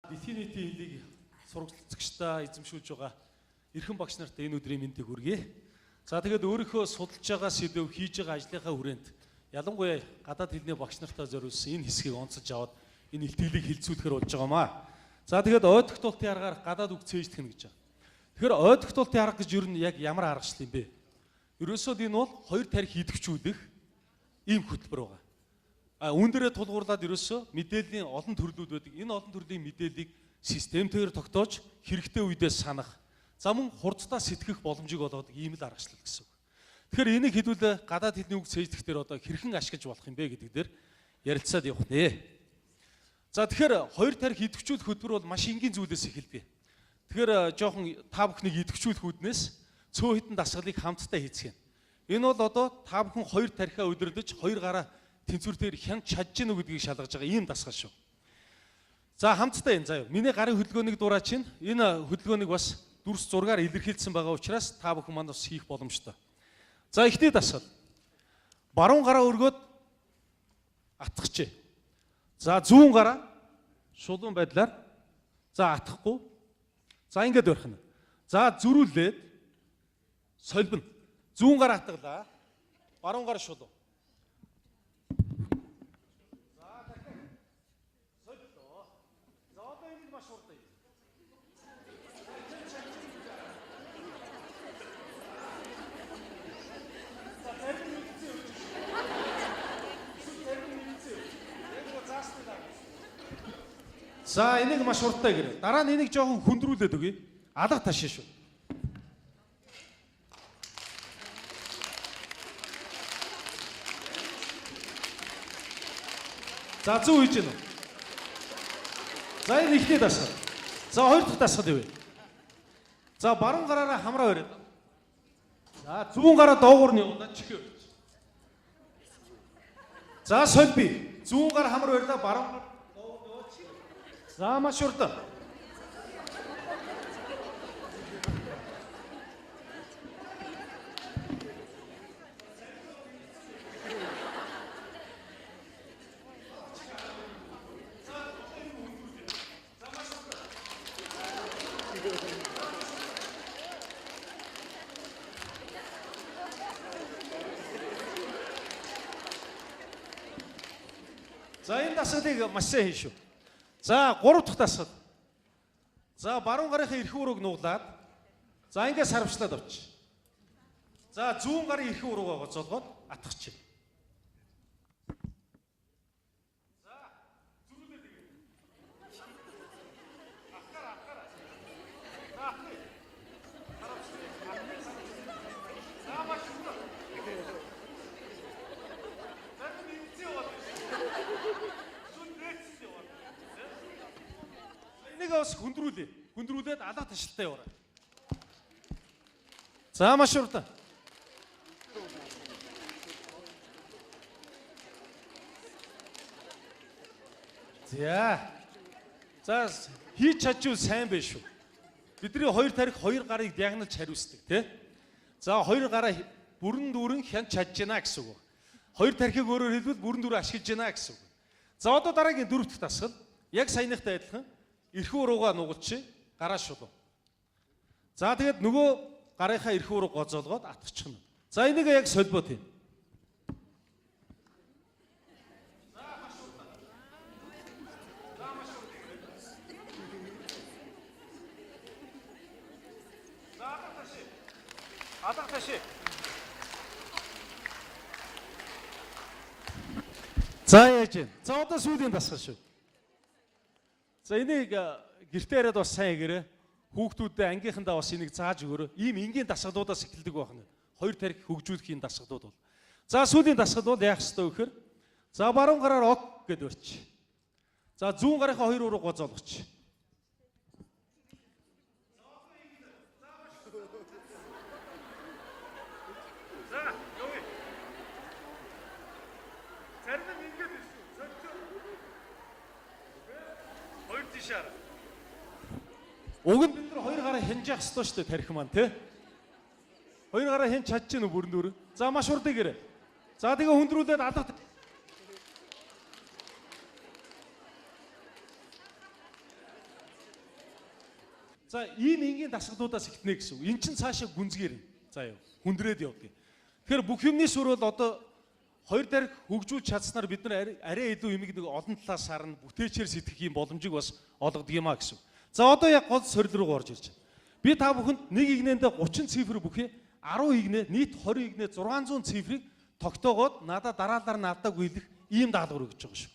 Дэлхийн нийтийн хэлийг сургалцагчдаа эзэмшүүлж байгаа эрхэм багш нарт энэ өдрийн мэндийг хүргэе. За тэгээд өөрийнхөө судалж байгаа сэдэв хийж байгаа ажлынхаа хүрээнд ялангуяа гадаад хэлний багш нартаа зориулсан энэ хэсгийг онцолж аваад энэ илтгэлийг хилцүүлэхээр болж байгаамаа. За тэгээд ой тогтоолтын аргаар гадаад үг цээжлэх нь гэж байгаа. Тэгэхээр ой тогтоолтын арга гэж ер нь яг ямар аргачлал юм бэ? Ерөөсөө энэ бол хоёр тарих идэвхжүүлэх ийм хөтөлбөр байгаа. А үүн дээрээ тулгуурлаад ерөөсөө мэдээллийн олон төрлүүд байдаг. Энэ олон төрлийн мэдээллийг системтэйгээр тогтоож хэрэгтэй үедээ санах, за мөн хурдтай сэтгэх боломжийг олгодог ийм л аргачлал гэсэн үг. Тэгэхээр энийг хэдүүлээ гадаад хэлний үг цээжлэх дээр одоо хэрхэн ашиглаж болох юм бэ гэдэг дээр ярилцаад явах нэ. За тэгэхээр хоёр тарих идэвхжүүлэх хөтөлбөр бол маш энгийн зүйлээс эхэлдэг. Тэгэхээр жоохон та бүхнийг идэвхжүүлэх үүднээс цөөн хитэн дасгалыг хамтдаа хийцгээе. Энэ бол одоо та бүхэн хоёр тарихаа удирдах, хоёр гараа тэнцвэрээр хянч чадж гэнэ үү гэдгийг шалгаж байгаа ийм дасгал шүү. За хамтдаа энэ заяа. Миний гарын хөдөлгөөнийг дураа чинь энэ хөдөлгөөнийг бас дүрс зургаар илэрхийлсэн байгаа учраас та бүхэн манд бас хийх боломжтой. За эхний дасгал. Баруун гараа өргөөд атгахчээ. За зүүн гараа шулуун байдлаар за атгахгүй. За ингээд барих нь. За зөрүүлээд солбино. Зүүн гараа атгалаа. Баруун гар шулуун. За дахиад солилоо. За одоо энийг маш хурдан. За зарим нь нэгдсэн юм. Эсвэл зарим нь нэгдсэн юм. Яг гоо заасны дараа. За энийг маш хурдтай гэрээ. Дараа нь энийг жоохон хүндрүүлээд өгье. Алга ташаа шүү. За зүү хийж гэнэ. За энэ эхний дасгал. За хоёр дахь дасгал юу вэ? За баруун гараараа хамраа бариад. За зүүн гараа доогуур нь явуулаад чихээ барьж. За солби. Зүүн гар хамар барилаа, баруун гар доогуур нь явуулж. За маш урдан. За энэ дасгалыг маш сайн хийн шүү. За гурав дахь дасгал. За баруун гарынхаа эрхэн урууг нуглаад за ингээд сарвчлаад авчих. За зүүн гарын эрхэн уруугаа гоцоолгоод атгах. За зөрүүлээд игээ. Ахгара ахгара. За ахны. Сарвчлаа. Ахны сарвчлаа. За маш их. Зарим нь эвцээ яваад. Эсвэл нээцсэн яваад. Энийг бас хүндрүүлээ. Хүндрүүлээд алга ташлтаа яваарай. За маш урдан. За. За хийж чадчихвал сайн байх шүү. Бидний хоёр тарих хоёр гарыг диагнолж хариуцдаг тий. За хоёр гараа бүрэн дүүрэн хянч чадж байна гэсэн үг. Хоёр тархийг өөрөөр хэлбэл бүрэн дүүрэн ашиглаж байна гэсэн үг. За одоо дараагийн дөрөв дэх дасгал яг саяныхтай адилхан эрхэн уруугаа нугалчих, гараа шулуу. За тэгээд нөгөө гарынхаа эрхэн уруу гозоолгоод атгчихна. За энийг яг солбоо тийм. За алга ташаа. Алга ташаа. За яаж вэ? За одоо сүүлийн дасгал шүү. За энийг гэртээ яриад бас сайн гэрээ. Хүүхдүүдэд ангийнхандаа бас энийг зааж өгөөрэй. Ийм энгийн дасгалуудаас эхэлдэг байх нь. Хоёр тарих хөгжүүлэхийн дасгалууд бол. За сүүлийн дасгал бол яах ёстой вэ гэхээр за баруун гараар ок гэд барьчих. За зүүн гарынхаа хоёр уруу гозоолгоч. За явъя. Зарим нь ингэж ирсэн. Зөлтөө. Хоёр тийшээ. Уг нь бид нар хоёр гараа хянжаах ёстой шүү дээ тарих маань тий. Хоёр гараа хянч чадж гэнэ үү бүрэн дүүрэн. За маш хурдан гэрээ. За тэгээ хүндрүүлээд алга. За, ийм энгийн дасгалуудаас эхэлнэ гэсэн үг. Эн чинь цаашаа гүнзгийрнэ. За юу. Хүндрээд явдаг. Тэгэхээр бүх юмны сүр бол одоо хоёр дарих хөгжүүлж чадсанаар бид нар арай илүү юмыг нэг олон талаас харна, бүтээчээр сэтгэх юм боломжийг бас олгодог юм а гэсэн. За, одоо яг гол сорил руу орж ирж байна. Би та бүхэнд нэг игнэндээ 30 цифр бүхий 10 игнэ, нийт 20 игнэ 600 цифрийг тогтоогоод надад дараалал нь алдаагүй хэлэх ийм даалгавар өгч байгаа шүү.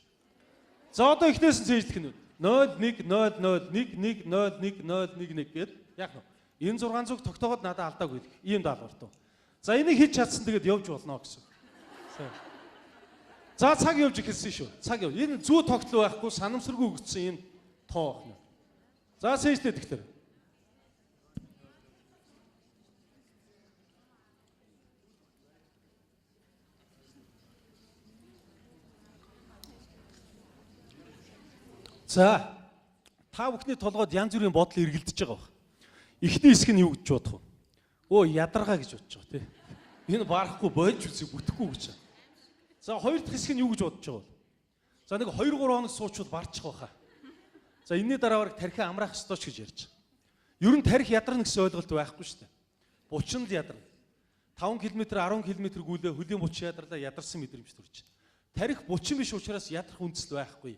За, одоо эхнээс нь цээжлэх нь 0 1 0 0 1 1 0 1 0 1 1 гээд яг нь энэ 600-г тогтоогоод надад алдаагүй хэлэх ийм даалгавартай. За, энийг хийж чадсан тэгээд явж болно гэсэн. За, цаг явж эхэлсэн шүү. Цаг яв. Энэ зүү тогтол байхгүй, санамсаргүй өгсөн ийм тоо байна. За, цээжлээ тэгэхээр. За, та бүхний толгойд янз бүрийн бодол эргэлдэж байгаа баг. Эхний хэсэг нь юу гэж бодох вэ? Өө, ядаргаа гэж бодож байгаа тий. Энэ барахгүй болж үзье, бүтэхгүй гэж. За, хоёр дахь хэсэг нь юу гэж бодож байгаа вэ? За, нэг 2 3 хоног суучвал барчих байхаа. За, энэний дараа бараг тархи амраах ёстой ч гэж ярьж байгаа. Ер нь тархи ядарна гэсэн ойлголт байхгүй шүү дээ. Булчин л ядарна. 5 км 10 км гүйлээ хөлийн булчин ядарлаа, ядарсан мэдрэмж төрж. Тархи булчин биш учраас ядрах үндэслэл байхгүй.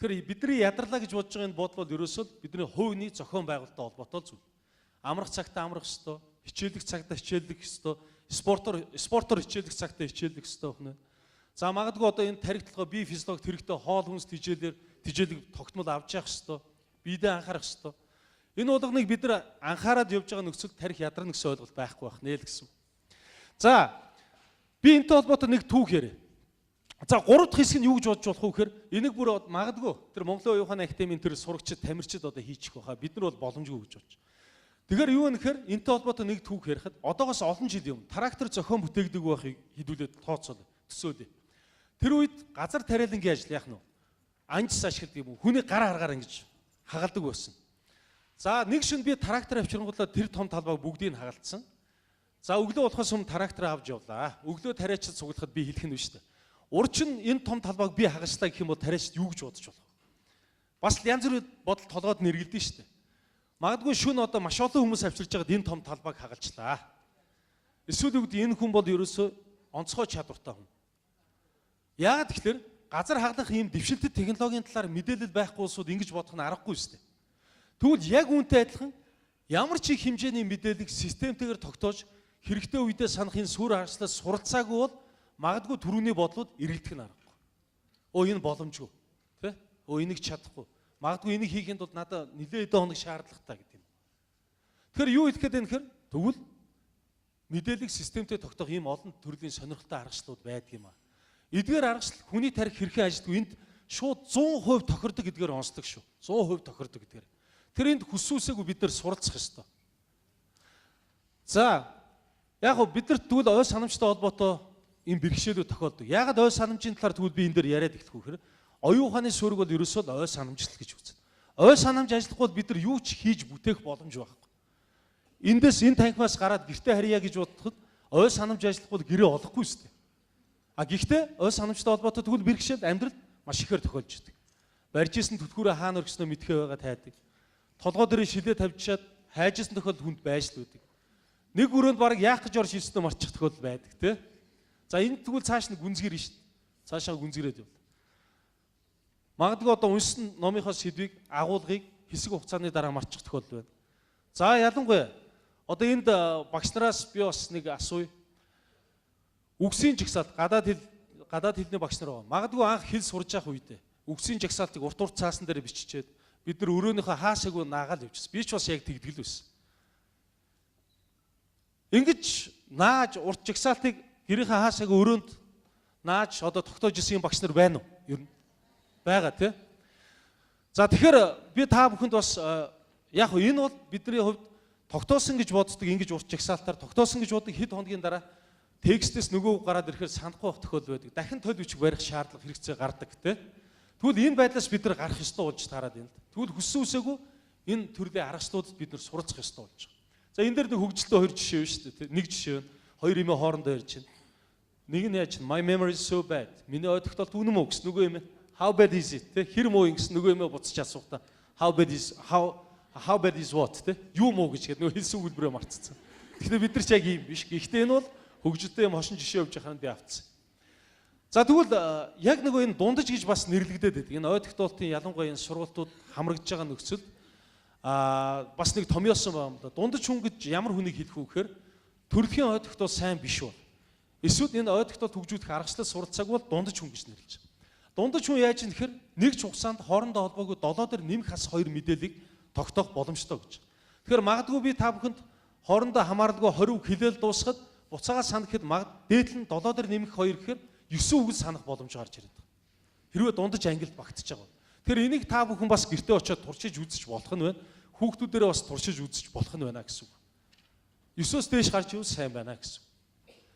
Тэгэхээр бидний ядарлаа гэж бодож байгаа энэ бодол бол ерөөсөө бидний хувийн зохион байгуулалттай холбоотой зүйл. Амрах цагтаа амрах ёстой, хичээлэх цагтаа хичээлэх ёстой, спортоор хичээлэх цагтаа хичээлэх ёстой байна. За, магадгүй одоо энэ тархи толгой бие физиологи хэрэгтэй хоол хүнс тижээлэр тижээлэг тогтмол авч явах ёстой, биедээ анхаарах ёстой. Энэ болгоныг бид нар анхаарад явж байгаа нөхцөлд тархи ядарна гэсэн ойлголт байхгүй байх нэ л гэсэн. За, би энэтэй холбоотой нэг түүх яриа. За, гурав дахь хэсэг нь юу гэж бодож болох вэ гэхээр энийг бүр магадгүй тэр Монголын оюун ухааны академийн тэр сурагчид, тамирчид одоо хийчих байхаа, бид нар бол боломжгүй гэж бодож. Тэгэхээр юу вэ гэхээр энэтэй холбоотой нэг түүх ярихад одоогоос олон жил юм трактор зохион бүтээгдэг байхыг хэдүүлээд тооцоол төсөөлье. Тэр үед газар тариалангийн ажил яах нь вэ? Анжис ашигладаг юм уу? Хүний гар аргаар ингэж хагалдаг байсан. За, нэг шөнө би трактор авчирангуулаад тэр том талбайг бүгдийг нь хагалцсан. За, өглөө болохоос өмнө трактор авч явлаа. Өглөө тариачид цуглахад би хэлэх нь биш үү? Урд чинь энэ том талбайг би хагалчлаа гэх юм бол тариачид юу гэж бодож болох вэ? Бас л янз бүрийн бодол толгойд нь эргэлдэнэ шүү дээ. Магадгүй шөнө одоо маш олон хүмүүс авчирж байгаад энэ том талбайг хагалчлаа. Эсвэл юу гэдэг, энэ хүн бол ерөөсөө онцгой чадвартай хүн. Яагаад тэгэхээр газар хаглах ийм дэвшилтэт технологийн талаар мэдээлэл байхгүй улсууд ингэж бодох нь аргагүй шүү дээ. Тэгвэл яг үүнтэй адилхан ямар ч их хэмжээний мэдээллийг системтэйгээр тогтоож хэрэгтэй үедээ санахын сүр харгислаас суралцаагүй бол магадгүй түрүүний бодлууд эргэлдэх нь аргагүй. Өө, энэ боломжгүй. Тэ? Өө, энийг чадахгүй. Магадгүй энийг хийхэд бол надад нэлээд хэдэн хоног шаардлагатай гэдэг юм. Тэгэхээр юу хэлэх гээд байна гэхээр тэгвэл мэдээллийг системтэй тогтоох ийм олон төрлийн сонирхолтой аргачлалууд байдаг юм аа. Эдгээр аргачлал хүний тархи хэрхэн ажилладаг, энд шууд 100% тохирдог гэдгээр онцлог шүү. 100% тохирдог гэдгээр. Тэр энд хүссүүсээгүй бид нар суралцах ёстой. За, яг гоо бид нарт тэгвэл ой санамжтай холбоотой ийм бэрхшээлүүд тохиолдог. Яагаад ой санамжийн талаар тэгвэл би энэ дээр яриад эхлэх вэ гэхээр оюун ухааны суурь бол ерөөсөө л ой санамжлал гэж үзнэ. Ой санамж ажиллахгүй бол бид нар юу ч хийж бүтээх боломж байхгүй. Эндээс энэ танхимаас гараад гэртээ харьяа гэж бодоход ой санамж ажиллахгүй бол гэрээ олохгүй шүү дээ. А гэхдээ ой санамжтай холбоотой тэгвэл бэрхшээл амьдрал маш ихээр тохиолж идэг. Барьж исэн түлхүүрээ хаана өргөснөө мэдхээ байгаа тайдаг. Толгой дээр шилээ тавьчаад хайжсэн тохиолдол хүнд байж л үүдэг. Нэг өрөөнд баг яах гэж орж ирснээ марчих тохиолдол байдаг тий. За, энэ тэгвэл цааш нь гүнзгийрнэ шүү дээ. Цаашаа гүнзгийрээд явна. Магадгүй одоо уншсан номынхоо сэдвийг, агуулгыг хэсэг хугацааны дараа марчих тохиолдол байна. За, ялангуяа одоо энд багш нараас би бас нэг асууя. Үгсийн жагсаалт, гадаад хэлний багш нар байгаа. Магадгүй анх хэл сурж явах үедээ үгсийн жагсаалтыг урт урт цаасан дээр биччихээд бид нар өрөөнийхөө хаашаагүй наагаал явчихсан. Би ч бас яг тэгдэг л байсан. Ингэж нааж урт жагсаалтыг гэрийнхээ хаашаагүй өрөөнд нааж одоо тогтоож исэн юм багш нар байна уу? Ер нь байгаа тий. За, тэгэхээр би та бүхэнд бас яг хөө энэ бол бидний хувьд тогтоосон гэж боддог, ингэж урт жагсаалтаар тогтоосон гэж боддог, хэд хоногийн дараа текстээс нөгөө гараад ирэхээр санахгүй байх тохиолдол байдаг. Дахин толь бичиг барих шаардлага, хэрэгцээ гардаг тий. Тэгвэл энэ байдлаас бид нар гарах ёстой болж таарад байна. Тэгвэл хүссэн үсээгүй энэ төрлийн аргачлалуудад бид нар суралцах ёстой болж байгаа. За, энэ дээр нэг хөгжилтэй хоёр жишээ байна шүү дээ. Нэг жишээ байна. Хоёр эмээ хоорондоо ярьж байна. Нэг нь яаж "My memory is so bad." Миний ой тогтоолт үнэн мүү гэсэн нөгөө юм. "How bad is it?" Тэ, хэр муу юм гэсэн нөгөө юм буцаж асуухта. How bad is how How bad is what те? Юу муу гэж нөгөө хэлсэн өгүүлбэрээ мартцсан. Тэгэхээр бид нар ч яг ийм биш. Гэхдээ энэ бол хөгжилтэй юм хошин жишээ явж байхад би авцсан. За тэгвэл яг нөгөө энэ дундаж гэж бас нэрлэгдээд байдаг. Энэ ой тогтоолтын ялангуяа энэ сургалтууд хамрагдж байгаа нөхцөлд бас нэг томьёосон байна юм да. Дундаж хүн гэж ямар хүнийг хэлэх үү гэхээр төрөлхийн ой тогтоол сайн биш бол. Эсвэл энэ ой тогтоолт хөгжүүлэх аргачлал суралцааг бол дундаж хүн гэж нэрлэж байгаа. Дундаж хүн яаж юм гэхээр нэг ч хугацаанд хоорондоо холбоогүй 7 дээр нэмэх хас 2 мэдээллийг тогтоох боломжтой гэж. Тэгэхээр магадгүй би та бүхэнд хоорондоо хамааралгүй 20 үг хэлээл дуусахад буцаагаа санахад дээдл нь 7 дээр нэмэх 2 гэхээр 9 үг санах боломж гарч ирээд байгаа. Хэрвээ дундаж ангилд багтж байгаа бол. Тэгэхээр энийг та бүхэн бас гэртээ очиод туршиж үзэж болох нь байна. Хүүхдүүдээрээ бас туршиж үзэж болох нь байна гэсэн үг. 9-өөс дээш гарч ивэл сайн байна гэсэн үг.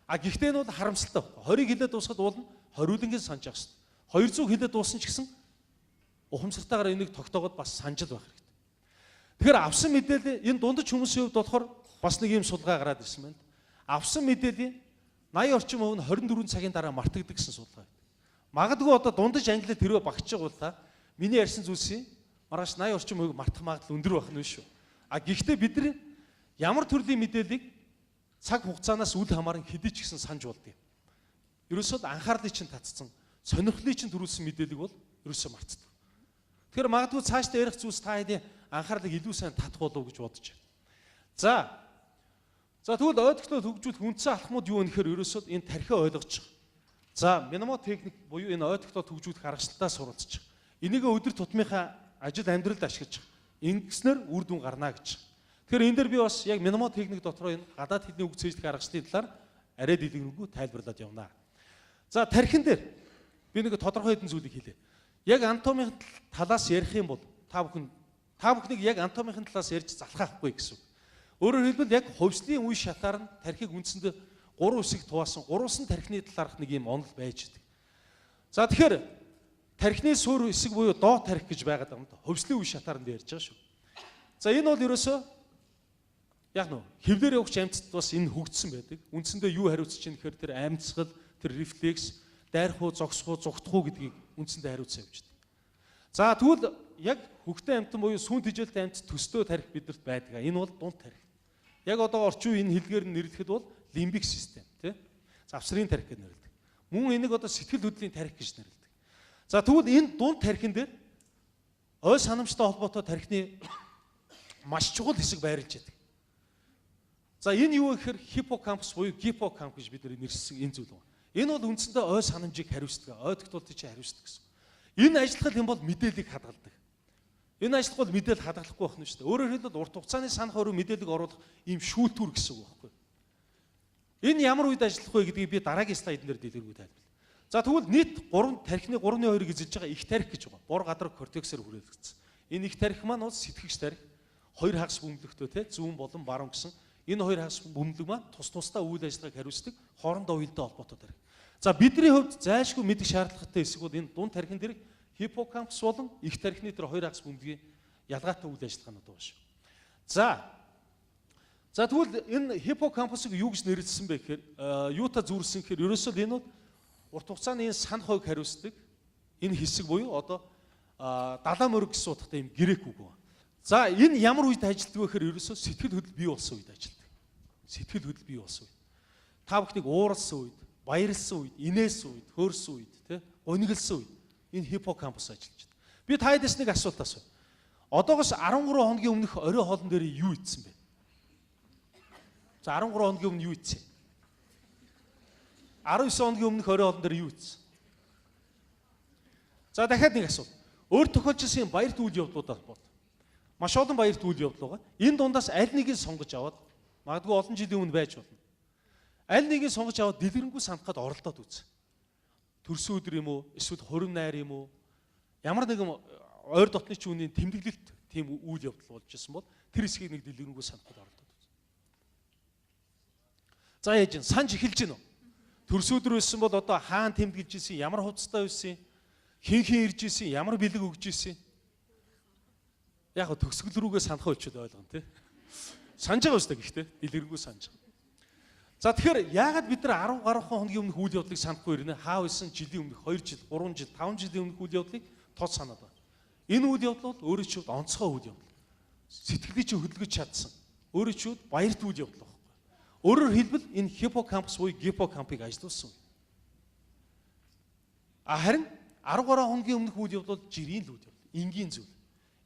А гэхдээ энэ бол харамсалтай. 20-ыг хэлээд дуусахад уул нь 20-уулангийн санаж явах хэрэгтэй. 200 хэлээд дууссан ч гэсэн ухамсартайгаар энийг тогтоогод бас санжил байх хэрэгтэй. Тэгэхээр авсан мэдээлэл энэ дундаж хүмүүсийн хувьд болохоор бас нэг юм судалгаа гараад ирсэн байна. Авсан мэдээллийн 80 орчим хувь нь 24 цагийн дараа мартагддаг гэсэн судалгаа. Магадгүй одоо дундаж англиар тэрвээ багтж байгаа бол та миний ярьсан зүйлсийн маргааш 80 орчим хувийг мартах магадлал өндөр байх нь шүү. А гэхдээ бид нар ямар төрлийн мэдээллийг цаг хугацаанаас үл хамааран хэдий ч гэсэн санаж болдгоо. Ерөөсөө анхаарлыг чинь татцсан, сонирхлыг чинь төрүүлсэн мэдээллийг бол ерөөсөө мартдаг. Тэгэхээр магадгүй цаашдаа ярих зүйлс та хэдийн анхаарлыг илүү сайн татах болов гэж бодож байна. За тэгвэл ойлгохлоо хөгжүүлэх үндсэн алхмууд юу вэ гэхээр ерөөсөө энэ тархиа ойлгочих. За мнемотехник буюу энэ ойлгохлоо хөгжүүлэх аргачлалтаа суралцчих. Энийг өдөр тутмынхаа ажил амьдралд ашиглаж ингэснээр үр дүн гарна гэж. Тэгэхээр энэ дээр би бас яг мнемотехник дотроо энэ гадаад хэлний үг цээжлэх аргачлалын талаар арай дэлгэрэнгүй тайлбарлаад явна. За тархин дээр би нэг тодорхой хэдэн зүйлийг хэлье. Яг анатомийн талаас ярих юм бол та бүхнийг яг анатомийн талаас ярьж залхаахгүй гэсэн үг. Өөрөөр хэлбэл яг хувьслын үе шатаар нь тархийг үндсэндээ 3 хэсэг хуваасан гурван тархины талаарх нэг юм онол байж идэг. За тэгэхээр тархины суурь хэсэг буюу доод тархи гэж байгаад байгаа юм да. Хувьслын үе шатаар нь ярьж байгаа шүү. За энэ бол ерөөсөө яг нөө хөвлөр явагч амьтад бас энэ хөгжсөн байдаг. Үндсэндээ юу хариуцж чинь гэхээр тэр амьсгал, тэр рефлекс, дайрах уу, зогсох уу, зугтах уу гэдгийг үндсэндээ хариуцсан явж байдаг. За тэгвэл яг хөхтөн амьтан буюу сүүн тэжээлтэй амьтад төстөө тархи бидэрт байдаг. Энэ бол дунд тархи. Яг одоо орчин үеийн энэ хэлгээр нь нэрлэхэд бол лимбик систем тий. Завсрын тархи гэж нэрлэдэг. Мөн энийг одоо сэтгэл хөдлөлийн тархи гэж нэрлэдэг. За тэгвэл энэ дунд тархин дээр ой санамжтай холбоотой тархины маш чухал хэсэг байрлаж байдаг. За энэ юу вэ гэхээр хиппокампус буюу гиппокамп гэж бид нэрссэн энэ зүйл байна. Энэ бол үндсэндээ ой санамжийг хариуцдаг, ой тогтоолтыг чинь хариуцдаг гэсэн. Энэ ажиллах юм бол мэдээллийг хадгалдаг. Энэ ажиллах бол мэдээлэл хадгалахгүй байх нь шүү дээ. Өөрөөр хэлбэл урт хугацааны санах өрөө мэдээллийг оруулах ийм шүүлтүүр гэсэн үг байхгүй. Энэ ямар үед ажиллах вэ гэдгийг би дараагийн слайдн дээр дэлгэрэнгүй тайлбарлая. За тэгвэл нийт 3 тархины 3.2-ыг эзэлж байгаа их тархи гэж байгаа. Бор гадар кортексээр хүрээлэгдсэн. Энэ их тархи маань бол сэтгэгч тархи. Хоёр хагас бөмбөлөгтэй те зүүн болон баруун гэсэн энэ хоёр хагас бөмбөлөг маань тус тусдаа үйл ажиллагааг хариуцдаг, хоорондоо уялдаа холбоотой тархи. За бидний хувьд зайлшгүй мэдэх шаардлагатай хэсэг бол энэ дунд тархин дээрх хиппокампус болон их тархины тэр хоёр хагас бөмбөгийн ялгаатай үйл ажиллагаанууд байгаа шүү. За тэгвэл энэ хиппокампусыг юу гэж нэрлэсэн бэ гэхээр юутай зүүрсэн гэхээр ерөөсөө л энэ бол урт хугацааны энэ санах ойг хариуцдаг энэ хэсэг буюу одоо далаа мөрөг гэсэн утгатай юм грек үг байна. За энэ ямар үед ажилладаг вэ гэхээр ерөөсөө сэтгэл хөдлөл бий болсон үед ажилладаг. Сэтгэл хөдлөл бий болсон үед. Та бүхнийг ууралсан үед, баярлсан үед, инээсэн үед, хөөрсөн үед, тэ гунигласан үед энэ хиппокампус ажиллаж байна. Би та хэдээс нэг асуулт асууя. Одоогоос 13 хоногийн өмнөх орой хоолн дээр юу идсэн бэ? За 13 хоногийн өмнө юу идсэн? 19 хоногийн өмнөх орой хоолн дээр юу идсэн? За дахиад нэг асуулт. Өөр тохиолдсон баярт үйл явдлуудаас бод. Маш олон баярт үйл явдал байгаа. Энэ дундаас аль нэгийг сонгож аваад магадгүй олон жилийн өмнө байж болно. Аль нэгийг сонгож аваад дэлгэрэнгүй санахад оролдоод үз. Төрсөн өдөр юм уу? Эсвэл хурим найр юм уу? Ямар нэгэн ойр дотны ч үний тэмдэглэлт тийм үйл явдал болж исэн бол тэр хэсгийг нэг дэлгэрэнгүй санахад оролдоод үз. За яаж ин санж эхэлж гин үү? Төрсөн өдөр байсан бол одоо хаан тэмдэглэж исэн, ямар хувцастай байсан, хин хин ирж исэн, ямар бэлэг өгж исэн. Яг го төгсгөл рүүгээ санах болчиход ойлгоно тий. Санаж байгаа үстэй гэхдээ дэлгэрэнгүй санаж байгаа. За тэгэхээр яагаад бид нар 10 гаруй хоногийн өмнөх үйл явдлыг санахгүй ирнэ? Хаа байсан жилийн өмнөх 2 жил, 3 жил, 5 жилийн өмнөх үйл явдлыг тод санаад байна. Энэ үйл явдал бол өөрийн чинь онцгой үйл явдал. Сэтгэлийг чинь хөдөлгөж чадсан. Өөрийн чинь баярт үйл явдал байхгүй. Өөрөөр хэлбэл энэ хиппокампус буюу гиппокампыг ажилуулсан. А харин 10 гаруй хоногийн өмнөх үйл явдал бол жирийн л үйл явдал, энгийн зүйл.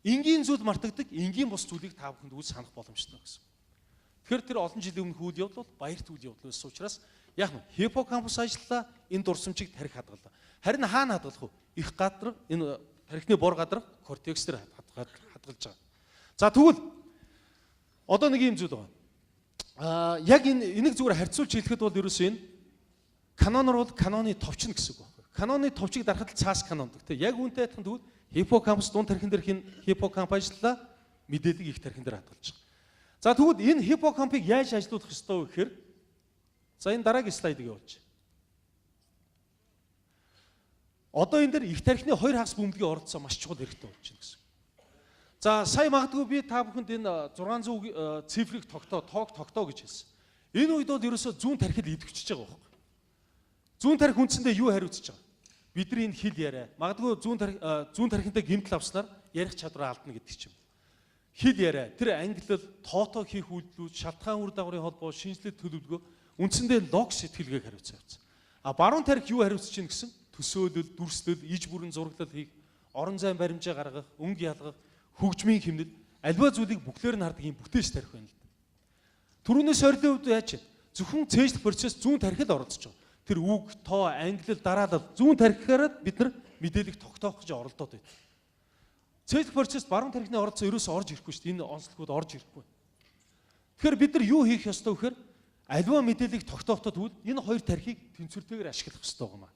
Энгийн зүйл мартагддаг, энгийн бус зүйлийг та бүхэнд үл санах боломжтой гэсэн. Тэгэхээр тэр олон жилийн өмнөх үйл явдал бол баярт үйл явдал байсан учраас яг нь хиппокампус ажиллалаа, энэ дурсамжийг тарих хадгалаа. Харин хаана хадгалах вэ? Их гадар энэ тархины бор гадар кортекс дээр хадгалж байгаа. За тэгвэл одоо нэг юм зүйл байгаа. Яг энэ энийг зүгээр харьцуулж хэлэхэд бол ерөөсөө энэ канонор бол каноны товчно гэсэн үг байна. Каноны товчийг дарахад цаас канондаг. Тэ яг үүнтэй адилхан тэгвэл хиппокампус дунд тархин дээр хин хиппокамп ажиллалаа, мэдээллийг их тархин дээр хадгалж байгаа. За тэгвэл энэ хиппокампыг яаж ажилуулах ёстой вэ гэхээр за энэ дараагийн слайдыг явуулчих. Одоо энэ дэр их тархины хоёр хагас бөмбөгийн оролцоо маш чухал хэрэгтэй болж байна гэсэн. За сая магадгүй би та бүхэнд энэ 600 цифрыг тогтоо, тоог тогтоо гэж хэлсэн. Энэ үед бол ерөөсөө зүүн тархил идэвхжиж байгаа байхгүй. Зүүн тархи үндсэндээ юу хариуцж байгаа? Бидний энэ хэл яриа. Магадгүй зүүн тархинтай гэмтэл авснаар ярих чадвараа алдна гэдэг ч юм. Хэл яриа, тэр ангилал, тоотоо хийх үйлдэлүүд, шалтгаан үр дагаврын холбоо, шинжилэл төлөвлөгөө үндсэндээ лог сэтгэлгээг хариуцсан явцсан. А баруун тархи юу хариуцж чинь гэсэн? Төсөөлөл, дүрслэл, иж бүрэн зураглал хийх, орон зайн баримжаа гаргах, өнгө ялгах, хөгжмийн хэмнэл, альва зүйлийг бүхлээр нь хардаг юм бүтээч тарих байна л да. Түрүүнээс сорилын хувьд яаж вэ? Зөвхөн цээжлэх процесс зүүн тархид оролцож байгаа. Тэр үг, тоо, ангилал, дараалал зүүн тархиараа бид нар мэдээллийг тогтоох гэж оролдоод байдаг. Цээжлэх процесс баруун тархины оролцоо ерөөсөө орж ирэхгүй шүү дээ. Энэ онцлогууд орж ирэхгүй. Тэгэхээр бид нар юу хийх ёстой вэ гэхээр альва мэдээллийг тогтоохтой тэгвэл энэ хоёр тархийг тэнцвэртэйгээр ашиглах ёстой юм аа.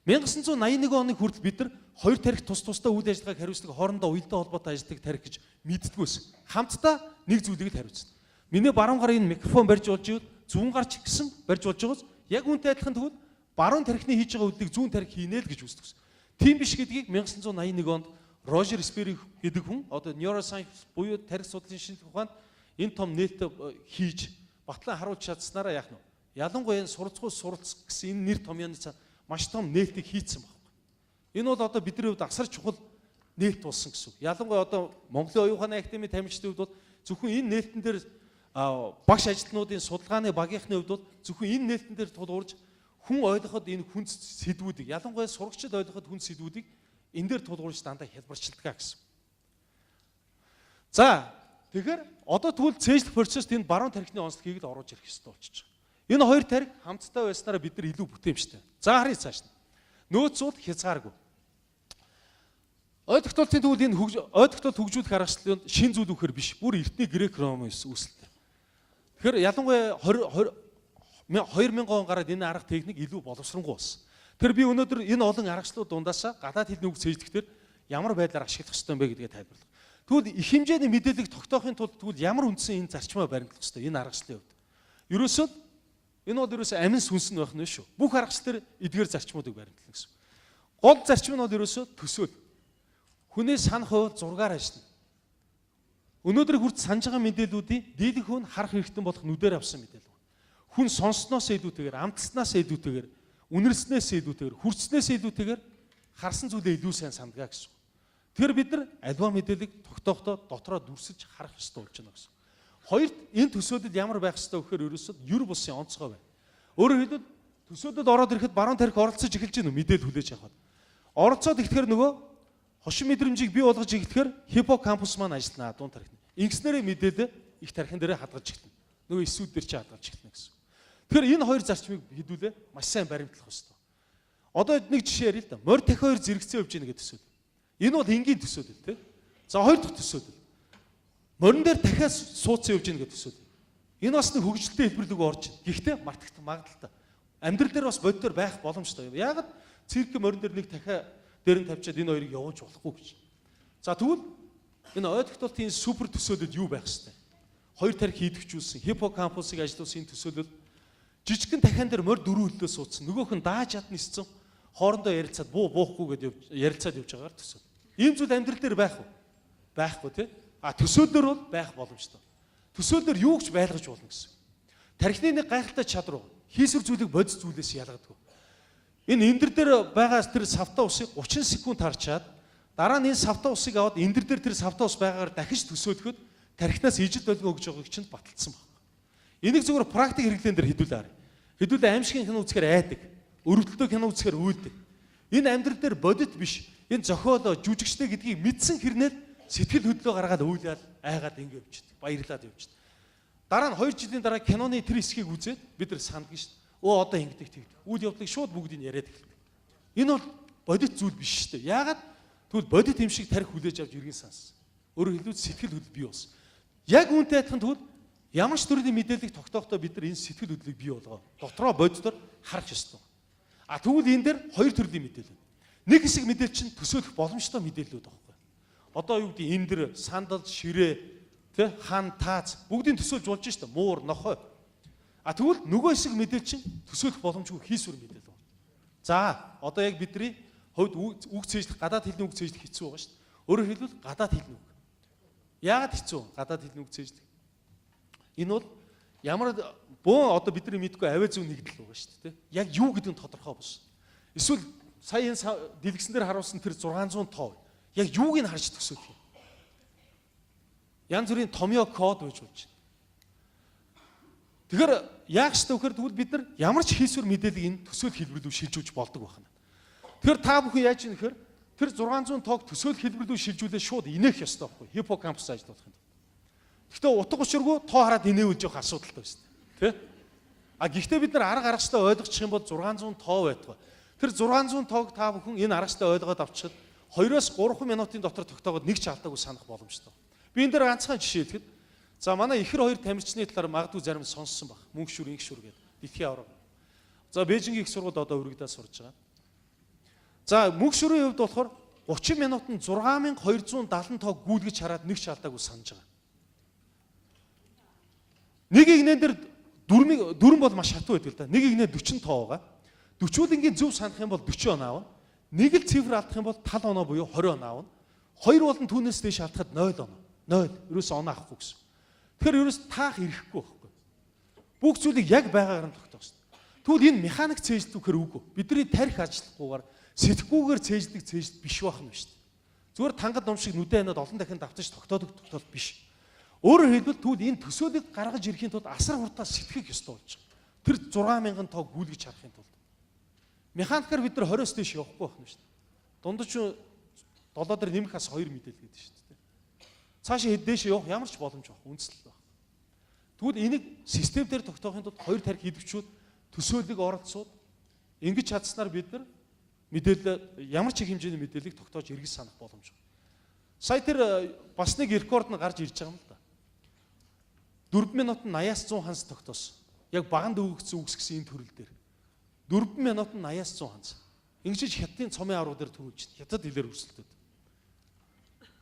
1981 оны хүртэл бид нар хоёр тархи тус тусдаа үйл ажиллагааг хариуцдаг, хоорондоо уялдаа холбоотой ажилладаг тархи гэж мэддэггүйсэн. Хамтдаа нэг зүйлийг л хариуцна. Миний баруун гарын энэ микрофон барьж болж ивэл зүүн гарч гэсэн барьж болж байгаас яг үүнтэй адилхан тэгвэл баруун тархины хийж байгаа үйлдэлийг зүүн тархи хийнэ л гэж үздэг. Тийм биш гэдгийг 1981 онд Рожер Сперри гэдэг хүн одоо neuroscience буюу тархи судлалын шинжлэх ухаанд энэ том нээлттэй хийж батлан харуулж чадсанараа яах нь вэ? Ялангуяа энэ суралцгүй суралц гэсэн энэ нэр томьёоны цаана маш том нээлтийг хийцэн байхгүй. Энэ бол одоо бидний хувьд асар чухал нээлт болсон гэсэн үг. Ялангуяа одоо Монголын оюун ухааны академийн тамирчдын хувьд бол зөвхөн энэ нээлтэн дээр багш ажилтнуудын судалгааны багийнхны хувьд бол зөвхөн энэ нээлтэн дээр тулгуурж хүн ойлгоход энэ хүнд сэдвүүдийг ялангуяа сурагчид ойлгоход хүнд сэдвүүдийг энэ дээр тулгуурж дандаа хялбарчилдаг гэсэн. За тэгэхээр одоо тэгвэл цээжлэх процесст энэ баруун тархины онцлогийг л оруулж ирэх ёстой болчихж байгаа. Энэ хоёр тархи хамтдаа байснараа бид нар илүү бүтээмжтэй. За харъя цааш нь. Нөөц бол хязгааргүй. Ойлгохтолтын тэгвэл энэ ойлгохтолт хөгжүүлэх аргачлалын шин зүйл үхээр биш. Бүр эртний грек ромын үүсэлтэй. Тэгэхээр ялангуяа 20 2000 он гараад энэ арга техник илүү боловсронгуй болсон. Тэр би өнөөдөр энэ олон аргачлалууд дундаасаа гадаад хэлний үг цээжлэхдээ ямар байдлаар ашиглах ёстой юм бэ гэдгээ тайлбарлах. Тэгвэл их хэмжээний мэдээллийг тогтоохын тулд тэгвэл ямар үндсэн энэ зарчмаа баримтлах ёстой энэ аргачлалын хувьд. Ерөөсөө энэ бол ерөөсөө амин сүнс нь байх нь шүү. Бүх аргачлал төр эдгээр зарчмуудыг баримтлана гэсэн. Гол зарчим нь бол ерөөсөө төсөөл. Хүнээ санах хувь зургаар ажиллана. Өнөөдөр хүрт санаж байгаа мэдээллүүдийн дийлэнх хүн харах хэрэгтэй болох нүдээр авсан мэдээлэл. Хүн сонссноос илүүтэйгээр, амтснаас илүүтэйгээр, үнэрснээс илүүтэйгээр, хүртснээс илүүтэйгээр харсан зүйлээ илүү сайн сандгаа гэсэн. Тэгэхээр бид нар альва мэдээллийг тогтоохтой дотроо дүрсэлж харах ёстой болж байна гэсэн. Хоёрт энэ төсөөлөл ямар байх ёстой гэхээр ерөөсөө юр бусын онцгой байна. Өөрөөр хэлбэл төсөөлөл ороод ирэхэд баруун тархи оролцож эхэлж байна мэдээлэл хүлээж авахад. Оролцоод ирэхээр нөгөө хошин мэдрэмжийг бий болгож эхлэхээр хиппокампус маань ажиллана дуун тархины. Ингэснээрээ мэдээлэл их тархин дээрээ хадгалж эхэлнэ. Нөгөө эсүүд дээр чи хадгалж эхэлнэ гэсэн. Тэгэхээр энэ хоёр зарчмыг хэдүүлээ маш сайн баримтлах ёстой. Одоо нэг жишээ ярил л да. Морь дахин хоёр зэрэгцээ явж гэнэ гэдэг төсөөл. Энэ бол энгийн төсөөлөл тий. За хоёр дахь төсөөлөл. Морин дээр дахиад суудсан явж гэнэ гэдэг төсөөлөл. Энэ бас нэг хөгжилтэй хэлбэрлэг орж. Гэхдээ мартагдах магадлалтай. Амьдрал дээр бас боддоор байх боломжтой. Яагаад цирк морин дээр нэг дахиад дээр нь тавьчаад энэ хоёрыг явуулж болохгүй гэж. За тэгвэл энэ ойлгохтолтын супер төсөөлөл юу байх хэвтэй? Хоёр тархи хийдэгчүүлсэн, хиппокампусыг ажилуулсан энэ төсөөлөл жижигхэн дахиан дээр морь дөрөв хөллөө суудсан. Нөгөөх нь дааж чадна исцэн хоорондоо ярилцаад буу буухгүй гэдээ ярилцаад явж байгаагаар төсөөл. Ийм зүйл амьдрал дээр байх уу? Байхгүй тий. А төсөөллөөр бол байх боломжтой. Төсөөллөөр юу ч байлгаж болно гэсэн. Тархины нэг гайхалтай чадвар байна. Хийсвэр зүйлийг бодис зүйлээс ялгадаг. Энэ эндэр дээр байгаа тэр савтаа усыг 30 секунд харчаад дараа нь энэ савтаа усыг аваад эндэр дээр тэр савтаа ус байгаагаар дахиж төсөөлөхөд Тархинаас ижил долгион өгж байгааг чинь баталсан байна. Энийг зөвхөн практик хэрэглэн дээр хэдүүлээ харъя. Хэдүүлээ аимшигын кино үзэхээр айдаг. Өрөвдөлтөй кино үзэхээр уйлдаг. Энэ амьдрал дээр бодит биш. Энэ зохиолоо жүжигчтэй гэдгийг мэдсэн хэрнээ сэтгэл хөдлөө гаргаад уйлаад айгаад ингэ явчихдаг. Баярлаад явчихдаг. Дараа нь 2 жилийн дараа киноны тэр хэсгийг үзээд бид нар санддаг шүү дээ. Өө одоо ингэдэг тэгдэг. Үйл явдлыг шууд бүгдийг яриад эхэлдэг. Энэ бол бодит зүйл биш шүү дээ. Яагаад? Тэгвэл бодит юм шиг тарих хүлээж авч иргэн сансан. Өөрөөр хэлбэл сэтгэл хөдлөл бий болсон. Яг үүнтэй адилхан тэгвэл ямар ч төрлийн мэдээллийг тогтоохтой бид нар энэ сэтгэл хөдлөлийг бий болгоо. Дотроо бодитоор харах ёстой. А тэгвэл энэ дээр хоёр төрлийн мэдээлэл. Нэг хэсэг мэдээлэл чинь төсөөлөх боломжтой мэдээллүүд байхгүй. Одоо юу гэдэг эндэр, сандал, ширээ, тэ хан, тааз бүгдийг төсөөлж болж штэ. Муур, нохой. А тэгвэл нөгөө хэсэг мэдээлэл чинь төсөөлөх боломжгүй хийсвэр мэдээлэл байна. За, одоо яг бидний хувьд үг цээжлэх, гадаад хэлний үг цээжлэх хэцүү байгаа штэ. Өөрөөр хэлбэл гадаад хэлний үг. Яагаад хэцүү? Гадаад хэлний үг цээжлэх. Энэ бол ямар бөөн одоо бидний мэдгүй авиа зүүн нэгдэл байгаа шүү дээ. Яг юу гэдэг нь тодорхой бус. Эсвэл сая энэ дэлгэсэн дээр харуулсан тэр 600 тоо яг юуг нь харж төсөөлөх юм. Янз бүрийн томьёо код байж болж байна. Тэгэхээр яах ёстой вэ гэхээр тэгвэл бид нар ямар ч хийсвэр мэдээллийг энэ төсөөлөх хэлбэр рүү шилжүүлж болдог байна. Тэгэхээр та бүхэн яаж юм гэхээр тэр 600 тоог төсөөлөх хэлбэр рүү шилжүүлээ шууд инээх ёстой байхгүй. Хиппокампус ажиллуулах юм. Гэхдээ утга учиргүй тоо хараад инээвэл жоох асуудалтай байна шүү дээ. Тэ? А гэхдээ бид нар арга аргачлаа ойлгочих юм бол 600 тоо байтугай. Тэр 600 тоог та бүхэн энэ аргачлаа ойлгоод авчихад 2-оос 3 минутын дотор тогтоогод нэг ч алдаагүй санах боломжтой. Би энэ дээр ганцхан жишээ хэлэхэд за манай ихэр хоёр тамирчны талаар магадгүй зарим сонссон баг. Мөнх шүр, инх шүр гэдэг дэлхийн аварга. За Бээжингийн их сургуульд одоо өргөдөө сурж байгаа. За мөнх шүрийн хувьд болохоор 30 минутанд 6270 тоо гүйлгэж хараад нэг ч алдаагүй санаж байгаа. Нэг игнэн дээр дөрвөн бол маш хатуу байдаг л да. Нэг игнэ 40 тоо байгаа. 40-үүлэнгийн зөв санах юм бол 40 оноо авна. Нэг л цифр алдах юм бол тал оноо буюу 20 оноо авна. Хоёр болон түүнээс дээш алдахад 0 оноо. 0. Ерөөсөө оноо авахгүй гэсэн. Тэгэхээр ерөөс таах ирэхгүй байхгүй. Бүх зүйлийг яг байгаагаар нь тогтоох хэрэгтэй. Тэгвэл энэ механик цээжлэх гэхээр үгүй. Бидний тарих ажиллахгүйгээр сэтгэхгүйгээр цээжлэх цээжл биш байх нь шүү дээ. Зүгээр тангад ном шиг нүдэ ханаад олон дахин давтаж тогтоодог тогтоол биш. Өөрөөр хэлбэл тэгвэл энэ төсөөлийг гаргаж ирэхийн тулд асар хурдтай сэтгэх ёстой болж байгаа. Тэр 6000 тоог гүйлгэж харахын тулд. Механикаар бид нар 20-оос дээш явахгүй байх нь шүү дээ. Дундаж 7 дээр нэмэх ас 2 мэдээлэл гэдэг шүү дээ. Цаашаа хэд дээш явах ямар ч боломж байхгүй, үндэслэл байх. Тэгвэл энийг систем дээр тогтоохын тулд хоёр тарих идэвчүүд төсөөллийг оролцоод ингэж чадсанаар бид нар мэдээлэл ямар ч их хэмжээний мэдээллийг тогтоож эргэж санах боломж. Сая тэр бас нэг рекорд нь гарч ирж байгаа юм л да. 4 минутанд 80-аас 100 ханс тогтоосон. Яг баганд өгөгдсөн үгс гэсэн энэ төрөл дээр. 4 минутанд 80-аас 100 ханс. Ингэж хятадын цомын авраг дээр төрүүлж байна. Хятад хэлээр өрсөлдөд.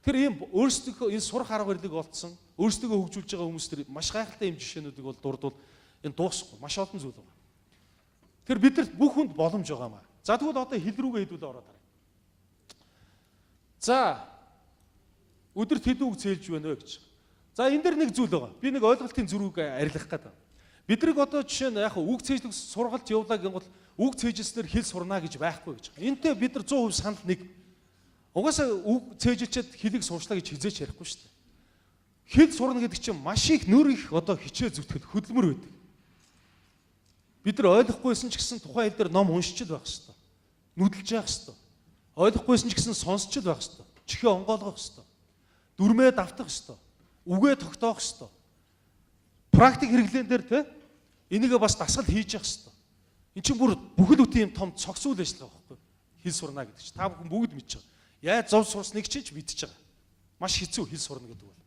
Тэр ийм өөрсдийнхөө энэ сурах арга барилыг олдсон, өөрсдийгөө хөгжүүлж байгаа хүмүүс төр маш гайхалтай юм жишээнүүдийг бол дурдвал энэ дуусахгүй маш олон зүйл байна. Тэр бидэрт бүх хүнд боломж байгаа маа. За тэгвэл одоо хэл рүүгээ хэдүүлээ ороод харъя. За өдөрт хэдэн үг цээлж байна вэ гэж. За энэ дэр нэг зүйл байгаа. Би нэг ойлголтын зөрүүг арилгах гэдэг. Бидрийг одоо жишээ нь яг үг цээжлэх сургалт явуулаа гингол үг цээжилснээр хэл сурна гэж байхгүй гэж. Энтэй бид нар 100% санал нэг. Угаасаа үг цээжилчихэд хэлийг сурчлаа гэж хизээч ярихгүй шүү дээ. Хэл сурна гэдэг чинь маш их нөр их одоо хичээл зүтгэл хөдөлмөр байдаг. Бид нар ойлгохгүйсэн ч гэсэн тухайн хэл дээр ном уншиж л байх хэвээр. Нүдэлж явах хэвээр. Ойлгохгүйсэн ч гэсэн сонсч л байх хэвээр. Чихээ онгойлгох хэвээр. Дүрмээ давтах хэвээр. Үгээ тогтоох хэвээр. Практик хэрэглээн дээр те энийгээ бас дасгал хийж явах хэвээр. Эн чинь бүр бүхэл бүтэн юм том цогц үйл ажиллагаа байхгүй. Хэл сурна гэдэг чинь та бүхэн бүгд мэдж байгаа. Яаж зов сурсныг ч мэдж байгаа. Маш хэцүү хэл сурна гэдэг бол.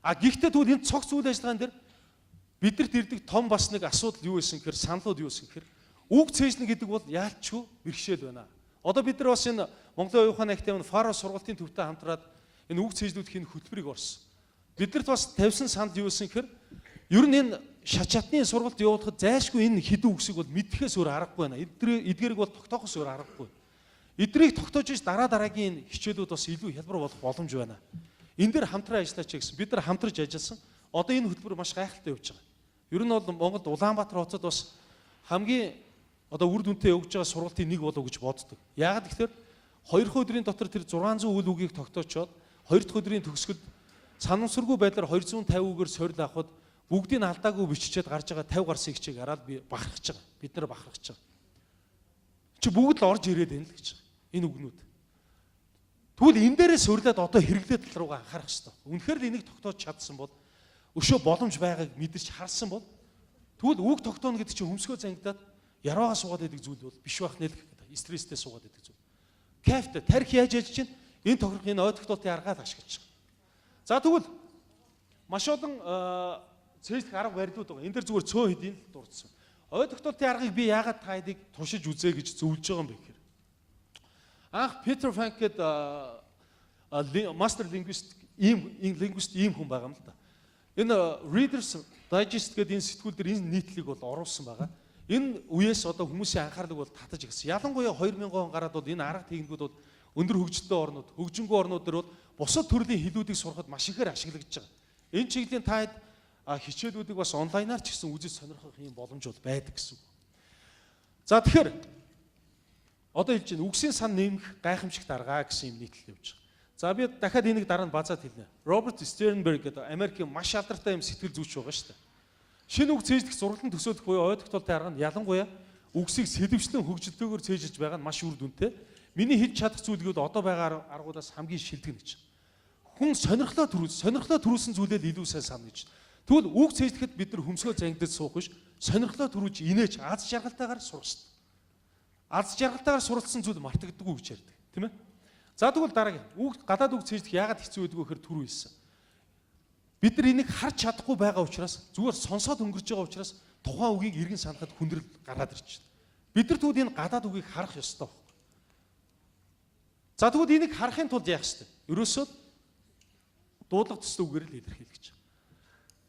А гэхдээ тэгвэл энэ цогц үйл ажиллагаан дээр бидэрт ирдэг том бас нэг асуудал юу байсан гэхээр саналууд юу байсан гэхээр үг цээжлэн гэдэг бол яалчгүй бэрхшээл байна. Одоо бид нар бас энэ Монголын оюун ухааны академийн Фаро сургалтын төвтэй хамтраад энэ үг цээжлүүлэх энэ хөтөлбөрийг орсон. Бидэрт бас тавьсан санал юу байсан гэхээр ер нь энэ шат шатны сургалт явуулахад зайлшгүй энэ хэдэн үгсийг бол мэдхэхээс өөр аргагүй байна. Эдгээрийг бол тогтоохоос өөр аргагүй. Эдгэрийг тогтоож иж дараа дараагийн хичээлүүд бас илүү хялбар болох боломж байна. Энэ дээр хамтран ажиллаач гэсэн. Бид нар хамтарч ажилласан. Одоо энэ хөтөлбөр маш гайхалтай явж байгаа. Ер нь бол Монголд Улаанбаатар хотод бас хамгийн одоо үр дүнтэй явж байгаа сургалтын нэг болов гэж боддог. Яагаад гэхээр 2 өдрийн дотор тэр 600 үйл үгийг тогтоочоод 2 дахь өдрийн төгсгөлд Санамсаргүй байдлаар 250 үгээр сорил авахад бүгдийг нь алдаагүй биччихэд гарч байгаа 50 гарсан хичээг хараад би бахархаж байгаа. Бид нар бахархаж байгаа. Чи бүгд л орж ирээд байна л гэж байгаа. Энэ үгнүүд. Тэгвэл энэ дээрээ сурлаад одоо хэрэглээ тал руугаа анхаарах хэрэгтэй. Үнэхээр л энийг тогтоож чадсан бол өшөө боломж байгааг мэдэрч харсан бол тэгвэл үг тогтооно гэдэг чинь хөмсгөө зангидаад яраагаа суугаад байдаг зүйл бол биш байх нэ л гэх гэдэг. Стресстэй суугаад байдаг зүйл. Кайфтай тарих яаж яаж чинь энэ тохирох энэ ой тогтоолтын аргаар ашиглаж байгаа. За тэгвэл маш олон цээжлэх арга барилууд байгаа. Энэ дэр зүгээр цөөн хэдийн л дурдсан. Ой тогтоолтын аргыг би яагаад та хэдийг туршиж үзээ гэж зөвлөж байгаа юм бэ гэхээр анх Питер Фанк гэдэг master linguist ийм linguist ийм хүн байгаа юм л да. Энэ Reader's Digest гэдэг энэ сэтгүүл дээр энэ нийтлэлийг бол оруулсан байгаа. Энэ үеэс одоо хүмүүсийн анхаарлыг бол татаж ирсэн. Ялангуяа 2000 он гараад бол энэ арга техникүүд бол өндөр хөгжилтэй орнууд, хөгжингүй орнууд дээр бол бусад төрлийн хэлүүдийг сурахад маш ихээр ашиглагдаж байгаа. Энэ чиглэлийн та хэд хичээлүүдийг бас онлайнаар ч гэсэн үзэж сонирхох юм боломж бол байдаг гэсэн үг. За тэгэхээр одоо хэлж байна, үгсийн сан нэмэх гайхамшигт арга гэсэн юм нийтлэл явж байгаа. За би дахиад энийг дараа нь базаад хэлнэ. Роберт Стернберг гэдэг Америкийн маш алдартай юм сэтгэл зүйч байгаа шүү дээ. Шинэ үг цээжлэх зураглан төсөөлөх буюу ой тогтоолтын арга нь ялангуяа үгсийг сэдэвчлэн хөгжилтэйгээр цээжилж байгаа нь маш үр дүнтэй. Миний хэлж чадах зүйл гэвэл одоо байгаа аргуудаас хамгийн шилдэг нь гэж. Хүн сонирхлоо төрүүлсэн зүйлээ л илүү сайн санана гэж. Тэгвэл үг цээжлэхэд бид нар хөмсгөө зангидаж суух биш, сонирхлоо төрүүлж инээж аз жаргалтайгаар сурах хэрэгтэй. Аз жаргалтайгаар суралцсан зүйл мартагддаггүй гэж ярьдаг, тийм ээ? За тэгвэл дараагийн үг гадаад үг цээжлэх яагаад хэцүү байдаг вэ гэхээр түрүү хэлсэн. Бид нар энийг харж чадахгүй байгаа учраас зүгээр сонсоод өнгөрч байгаа учраас тухайн үгийг эргэн санахад хүндрэл гараад ирж байна. Бид нар тэгвэл энэ гадаад үгийг харах ёстой. За тэгвэл энийг харахын тулд яах ёстой? Ерөөсөө дуудлага төстэй үгээр л илэрхийлэх гэж.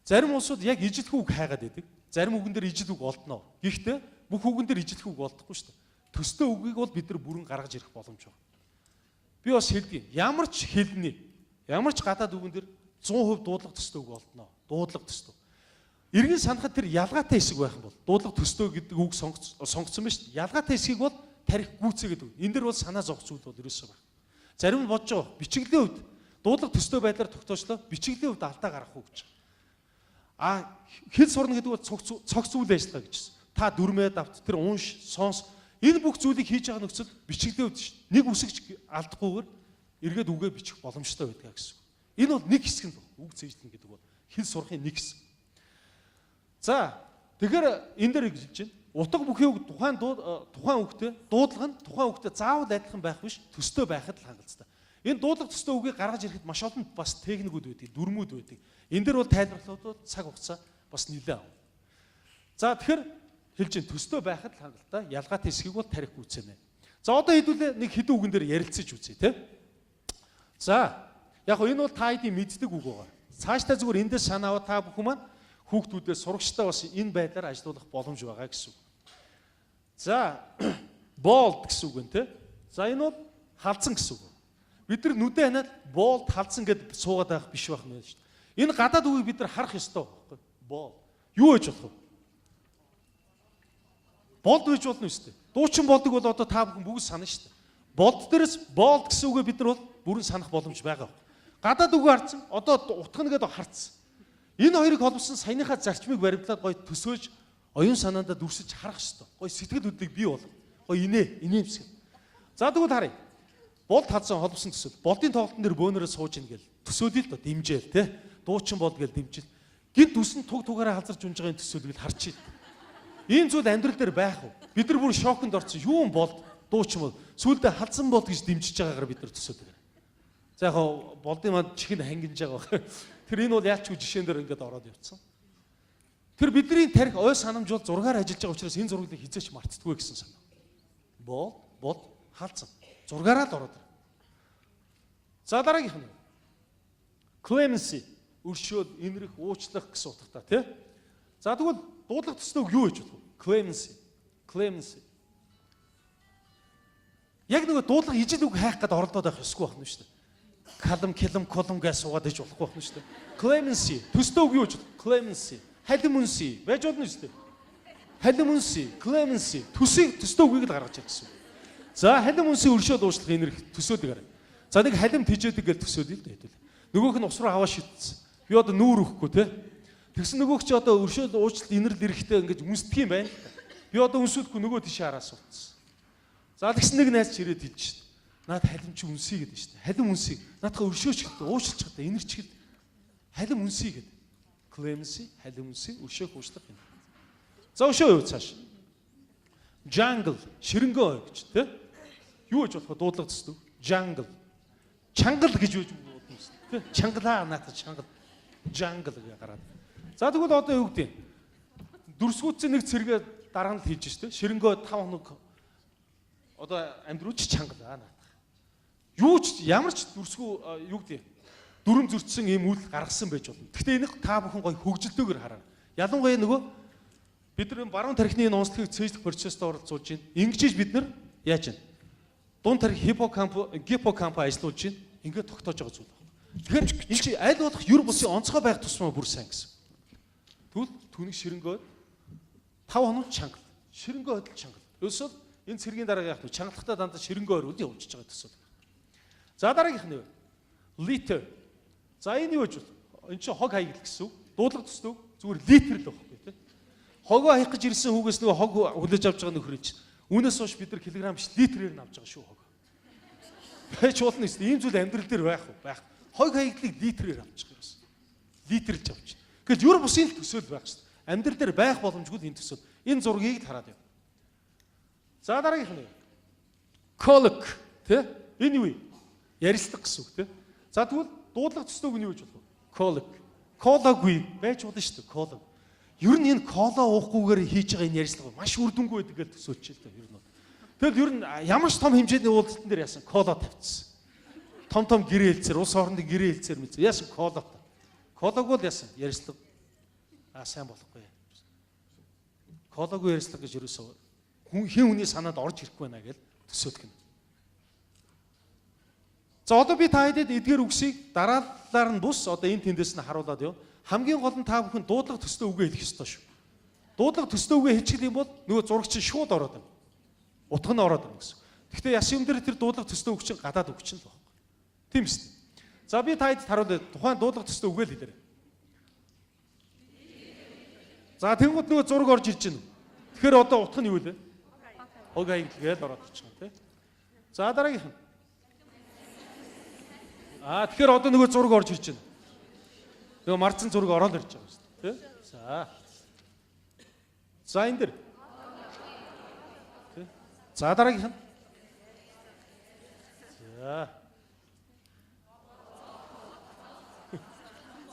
Зарим улсууд яг ижилхэн үг хайгаад байдаг. Зарим үгэн дээр ижил үг олдно. Гэхдээ бүх үгэн дээр ижилхэн үг олдохгүй шүү дээ. Төстэй үгийг бол бид нар бүрэн гаргаж ирэх боломж байна. Би бас хэлдэг. Ямар ч хэлний, ямар ч гадаад үгэн дээр 100% дуудлага төстэй үг олдно. Дуудлага төстэй. Эргэн санахад тэр ялгаатай хэсэг байх юм бол дуудлага төстэй гэдэг үг сонгоцсон байна шүү дээ. Ялгаатай хэсгийг бол тарих гүйцээ гэдэг. Энэ дэр бол санаа зовх зүйл бол ерөөсөө байна. Зарим нь бодож байгаа бичигдлийн хувьд дуудлага төстэй байдлаар тогтоочлоо. Бичигдлийн хувьд алдаа гаргах уу гэж. А хэл сурна гэдэг бол цогц үйл ажиллагаа гэж. Та дүрмээ давт, тэр унш, сонс энэ бүх зүйлийг хийж байгаа нөхцөл бичигдлийн хувьд нэг үсгч алдахгүйгээр эргээд үгээ бичих боломжтой байдаг гэсэн. Энэ бол нэг хэсэг нь үг цээжлэн гэдэг бол хэл сурахын нэг хэсэг. За тэгэхээр энэ дээр хэлж байна. Утга бүхий үг тухайн үгтэй дуудлага нь тухайн үгтэй заавал адилхан байх биш, төстэй байхад л хангалттай. Энэ дуудлага төстэй үгийг гаргаж ирэхэд маш олон бас техникүүд байдаг, дүрмүүд байдаг. Энэ дээр бол тайлбарлахад бол цаг хугацаа бас нэлээд авна. За тэгэхээр хэлж байна, төстэй байхад л хангалттай, ялгаатай хэсгийг бол тарих гүйцэнэ. За одоо хэдүүлээ нэг хэдэн үгэн дээр ярилцаж үзье, тэ. За яг хөө энэ бол та хэдийн мэддэг үг байгаа. Цаашдаа зүгээр эндээс санаа аваа та бүхэн маань хүүхдүүдээ сурагчдаа бас энэ байдлаар ажилуулах боломж байгаа гэсэн үг. За bold гэсэн үг нь тэ. За энэ бол халзан гэсэн үг. Бид нар нүдэ ханиад bold халзан гэд суугаад байх биш байх нь шүү дээ. Энэ гадаад үгийг бид нар харах ёстой байхгүй. Bold. Юу гэж болох вэ? Болд гэж болно шүү дээ. Дуучин болдог бол одоо та бүхэн бүгд санана шүү дээ. Болд дээрээс bold гэсэн үгээ бид нар бол бүрэн санах боломж байгаа. Гадаад үгээ харцсан, одоо утга нь гэдэг харцсан. Энэ хоёрыг холбосон саяныхаа зарчмыг баримтлаад гоё төсөөж оюун санаандаа дүрсэж харах ёстой. Гоё сэтгэл хөдлөлийг бий болгох. Гоё инээмсэг. За тэгвэл харъя. Болд халзан холбосон төсөл. Болдын тоглолтын дээр бөөнөрөө сууж ийн гэл төсөөлөе л доо дэмжээл те. Дуучин болд гэл дэмжил. Гинт үсэн туг тугаараа халзарч унж байгаа энэ төсөөлгийг харчээ. Ийм зүйл амьдрал дээр байх уу? Бид нар бүр шоконд орсон. Юу юм болд дуучин бол сүүлдээ халзан болд гэж дэмжиж байгаагаар бид нар төсөөлдөг. За яг болдын манд чихэн хангинж байгаа байх. Тэр энэ бол яалчгүй жишээн дээр ингээд ороод явцсан. Тэр бидний тарих ой санамж бол зургаар ажиллаж байгаа учраас энэ зураглыг хизээч мартдаггүй гэсэн санаа. Бол, бол, халзан. Зургаараа л ороод ирнэ. За дараагийнх нь. Clemency өршөөл, инрэх, уучлах гэсэн утгатай тий. За тэгвэл дуудлага төстэй үг юу гэж болох вэ? Clemency. Clemency. Яг нөгөө дуудлага ижил үг хайх гээд оролдоод байх ёсгүй байх нь шүү дээ. Калм, килм, колум гэж суугаад иж болохгүй байх нь шүү дээ. Clemency. Төстэй үг юу гэж болох? Clemency. Халим үнси байж болно шүү дээ. Халим үнси, clemency. Төсийг төстэй үгийг л гаргаж ирэх гэсэн. За халим үнси өршөөл уучлах инэрх төсөөдөг арай. За нэг халим тижээдэг гэж төсөөлөе л дээ хэдүүл. Нөгөөх нь ус руу аваа шидсэн. Би одоо нүүр өгөхгүй те. Тэгсэн нөгөөх чи одоо өршөөл уучлал инэрл эрэхтэй ингэж үнсдэг юм байна. Би одоо үнсүүлэхгүй нөгөө тишээ хараа суудсан. За тэгсэн нэг найз ч ирээд хэлж шít. Наад халим чи үнсэе гэдэг шít. Халим үнсэе. Наадха өршөөч гэдэг, уучлах гэдэг, инэрч гэдэг. Халим үнсэе гэдэг. Clemency, халим үнсэе, өршөөх уучлах юм. За өшөө юу цааш. Jungle, ширэнгөө ой гэж те. Юу гэж болох вэ? Дуудлага төсдөг. Jungle. Чангал гэж юу бодно те. Чангалаа наата чангал. Jungle гэж гараад. За тэгвэл одоо юу гэдэг юм? Дүрсгүүцэн нэг цэргээ дараа нь л хийж штэ. Ширэнгөө 5 хоног одоо амьдрууч чангалаа наатах. Юу ч ямар ч дүрсгүү юу гэдэг юм? Дүрм зөрчсөн ийм үйл гаргасан байж болно. Гэхдээ энийг та бүхэн гоё хөгжилтөөр хараа. Ялангуяа нөгөө бид нар баруун тархины энэ онцлогийг цээжлэх процессд оролцуулж байна. Ингэж бид нар яаж вэ? Дунд тархи хиппокамп, гиппокамп ажиллуулж байна. Ингээд тогтоож байгаа зүйл байна. Тэгэхээр энэ чи аль болох юр бусын онцгой байх тусмаа бүр сайн гэсэн. Тэгвэл түүнийг ширэнгөө 5 хоног чангал. Ширэнгөө хөдөл чангал. Ерөөсөө энэ цэргийн дараа яах вэ? Чангалахтаа дандаа ширэнгөө орвол явуулчихж байгаа төсөөл. За дараагийнх нь юу? Литр. За энэ юу гэж бол? Энэ чинь хог хаягдал гэсэн үг. Дуудлага төсдөг. Зүгээр литр л байхгүй тий. Хогоо хаях гэж ирсэн хүүгээс нөгөө хог хүлээж авч байгаа нөхөр чинь. Үүнээс хойш бид нар килограмм биш литрээр нь авч байгаа шүү хог. Байж болно гэсэн. Ийм зүйл амьдрал дээр байх уу? Байх. Хог хаягдлыг литрээр авч байгаа юм. Литрлж авч. Тэгэл юр бусын л төсөөл байх шүү дээ. Амьдрал дээр байх боломжгүй л энэ төсөөл. Энэ зургийг л хараад яв. За дараагийнх нь колок тий? Энэ юу вэ? Ярилцлага гэсэн үг тий. За тэгвэл дуудлага төслөөг нь юу гэж болох вэ? Колок. Колаггүй байж болно шүү дээ. Колог. Ер нь энэ кола уухгүйгээр хийж байгаа энэ ярилцлага маш үр дүнгүй байдаг гэж төсөөлж л дээ ер нь. Тэгэл ер нь ямар ч том хэмжээний уулзалтан дээр яасан кола тавьчихсан. Том том гэрээ хэлцээр улс орнын гэрээ хэлцээр мэдсэн. Яасан кола. Колог бол яасан ярилцлага. Аа сайн болохгүй. Колаггүй ярилцлага гэж ерөөсөө хүн хэн хүний санаанд орж ирэхгүй байна гэж төсөөлөх нь. За одоо би та хэдэд эдгээр үгсийг дараалалаар нь бус одоо энэ тэндээс нь харуулад яв. Хамгийн гол нь та бүхэн дуудлага төстэй үгээ хэлэх ёстой шүү. Дуудлага төстэй үгээ хэлчих юм бол нөгөө зураг чинь шууд ороод байна. Утга нь ороод байна гэсэн. Гэхдээ яс юм дээр тэр дуудлага төстэй үг чинь гадаад үг чинь л байхгүй. Тийм үст. За би та хэдэд харуулъя. Тухайн дуудлага төстэй үгээ л хэлээрэй. За тэнгууд нөгөө зураг орж ирж байна. Тэгэхээр одоо утга нь юу вэ? Хог хаягдал гээл ороод ирчих юм тий. За дараагийнх нь. Аа тэгэхээр одоо нөгөө зураг орж ирж байна. Нөгөө марцсан зураг ороод ирж байгаа шүү дээ тий. За. За энэ дэр. Тий. За дараагийнх нь. За.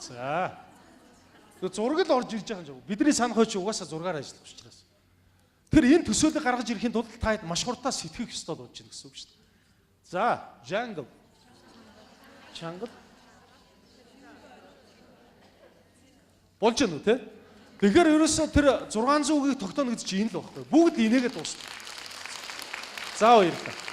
За. Тэгээ зураг л орж ирж байгаа юм. Бидний санах хойч угаасаа зургаар ажиллах учраас. Тэр энэ төсөөлийг гаргаж ирэхийн тулд та хэд маш хурдаа сэтгэх ёстой болж байна гэсэн үг шүү дээ. За, jungle. Чангал. Болж байна уу те? Тэгэхээр ерөөсөө тэр 600 үгийг тогтооно гэж чинь энэ л байхгүй. Бүгд энийгээ дуусна. За баярлалаа.